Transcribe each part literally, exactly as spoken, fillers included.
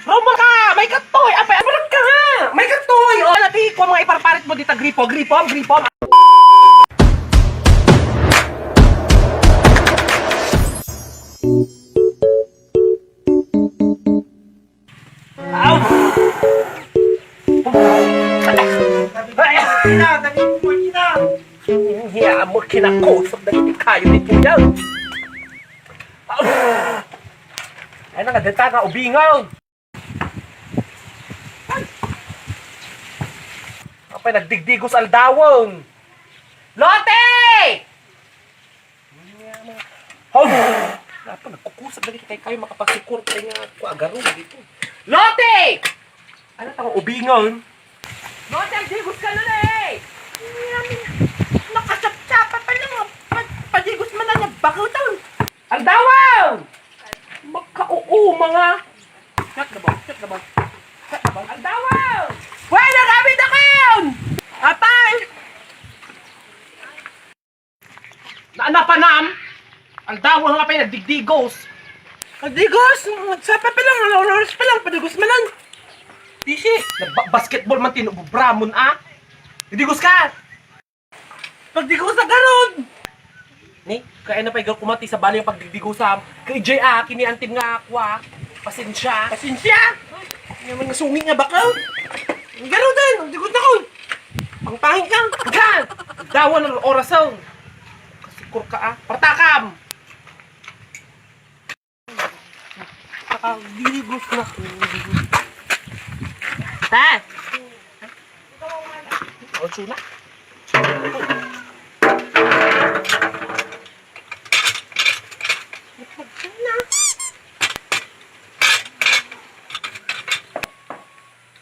Rumor ka! May katoy! Apay, rumor ka nga! May katoy! O, ano ti, kung mga iparparit mo dita, gripo, gripo, gripo. Aw! Ay! Hiya mo kinakusog na iti kayo ni Kuya. Aw! Ay, nakadeta nga ubingaw. Apay, nagdigdigos aldawen. Lote! Oh! Dapat nagkukusag lagi kay kayo makapasikur kay nga ko agarong dito. Lote! Ano tang ubingon? Lote, digos ka na eh! Nakasapsapa pa lang, ah. Pa-, padigos man lang yung bakutan. Aldawan! Makauuma nga! Shut the ball, shut the ball. Shut the ball. Aldawan! Wala kami dakon! Atay! Naanapanam? Aldawan nga pay nagdigdigos. Nagdigos? Sapa pa lang, alas oras pa lang, padigos man lang. Pisi, nagba-, basketball man tinububramon, ah. Digos ka! Pagdigos na garod! Ni, kaya na pay kumati sa bali yung pagdigdigosam. Kay J A, kini antim nga ako, ah. Pasensya. Pasensya? Ay, naman nga sungit nga bakaw. Ang garodan, ang digos na ko. Pangpangit ka. Agad! Dawan ang orasan. Kasikor ka, ah. Partakam! Nakaligos na ko. Ta! Otso na.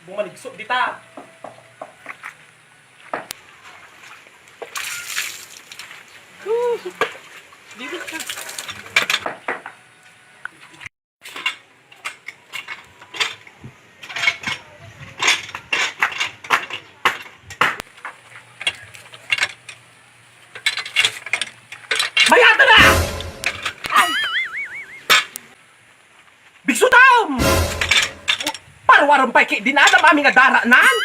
Bumaligso dita. Mayata na! Ay! Bigsutam! Paruaron pay ki dinadam amin nga daranan?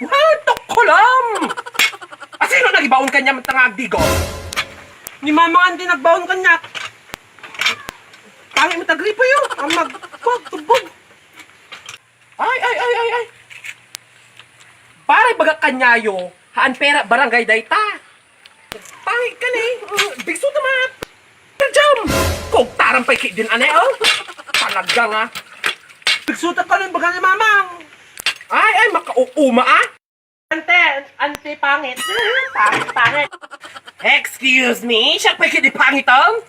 Wa, tukkulam! Asino nagibaon kanya man nga agdigo? Ni Mama nga di nagbaon kanya. Pangit mo tagripo yun. Ang mag-, wag, tubog. Ay, ay, ay, ay, ay. Pare, baga kanyayo, haan pera barangay dayta. Pangit ka ni. Bigso ta ma. Jam! Kugtaran pay ki din, ane, oh. Talaga nga. Bigso ta ka rin, baga ni Mamang. Ay, ay, makauuma, ah. Ante, ante, pangit. Pangit, pangit. Excuse me, siya pay ki di pangit, oh.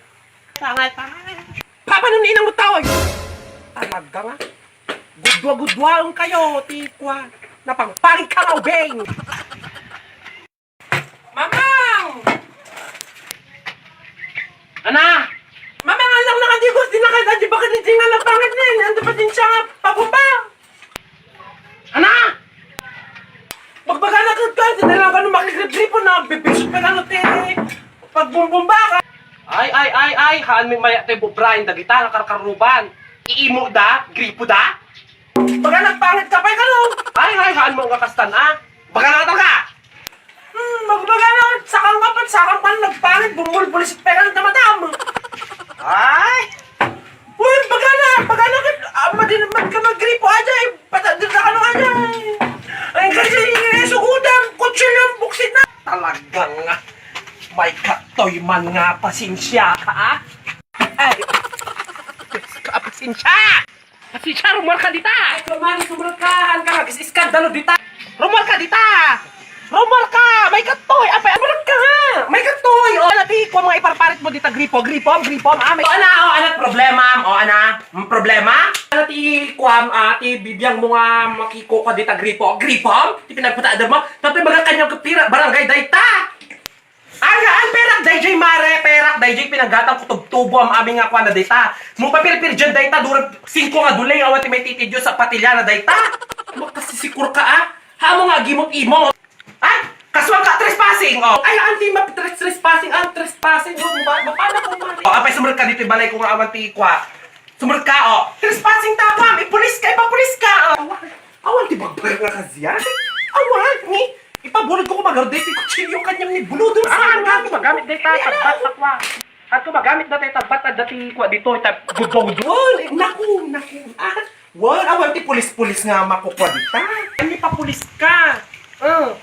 Pangit, pangit. Papa, nung ninang mo tawag. Talaga nga. Gudwa-gudwaon kayo, tikwa. Napangpangit ka nga, ubing. Mamang! Ana! Mamang, anak, nakadigos, di na ka, di ba ka di nga napangit na yun? Ano pa din siya nga, pabumba? Ana! Magbaga na ka, ka, di na lang ka nung makikripripon na, bibigsot pa na, no, te, pagbumbumba ka. Ay, ay, ay, ay, haan mi maya, te, bubrain, dagita, nga karkaruban. Iimo da, gripo da? Baga nagpangit ka pay kano? Ay, ay, haan mo nga kastan, ah. Baga na ka talaga. Hmm, magbaga na, sakang ka pa, sakang pa, nagpangit, bumulbulis, pera na madam. Ay! Uy, baga na, baga na, ah, madi naman ka magripo, ajay. Patadil na kano, ajay. Ay, kasi, sugudan, kutsilyo, buksit na. Talagang, ah, may katoy man nga, pasensya ka, ah. Ay, ka, pasensya. Pasensya, rumor ka dita! Ay, kumani, sumurot ka! Haan ka, nag-iskandalo dita! Rumor ka dita! Rumor ka! May katoy! Apay, rumor ka nga! May katoy! O, ano ti, kung mga iparparit mo dita, gripo, gripo, gripo, ah, may... O, ana, o, ana, problema, o, ana, mm, problema? Ano ti, kuam, ah, ti, bibiang mo nga makiko ka dita, gripo, gripo? Ti pinagpataadar mo? Tapos baga kanyang kapira, barangay, dayta! Ay, ay, perak dayjay, mare, perak dayjay, pinaggatang ko tubtubo am amin nga kuan na dayta. Mo papirpir dyan dayta, durag singko nga dulay, awan ti may titidio sa patilya na dayta. Makasisikur ka, ah? Hamo nga agimot-imot. Ay, kasuan ka, trespassing, oh. Ay, anti ma-, tres-, trespassing, ah, trespassing, oh, ma-, mapala ko, mare. Oh, apay sumurot ka dito, balay ko nga awan ti kwa. Sumurot ka, oh. Trespassing ta, ma'am. Ipulis ka, ipapulis. Tagbat sa kua. Adto magamit data tagbat adda ti kua dito, ta gudwa-gudwa. Wen, naku, naku. Ah, wen, awan ti pulis-pulis nga makukua dita. Ani pa pulis ka? Oh.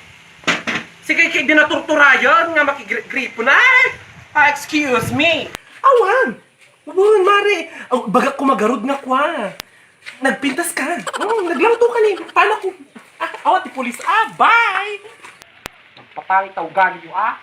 Sige, kay di naturturayan nga makigripo na. Ah, excuse me. Awan. Wen, mare. Oh, bagak ko magarud nga kua. Nagpintas ka. Oh, naglangto ka ni. Paano ko? Ah, awan ti pulis. Ah, bye. Patay tao gali yo, ah.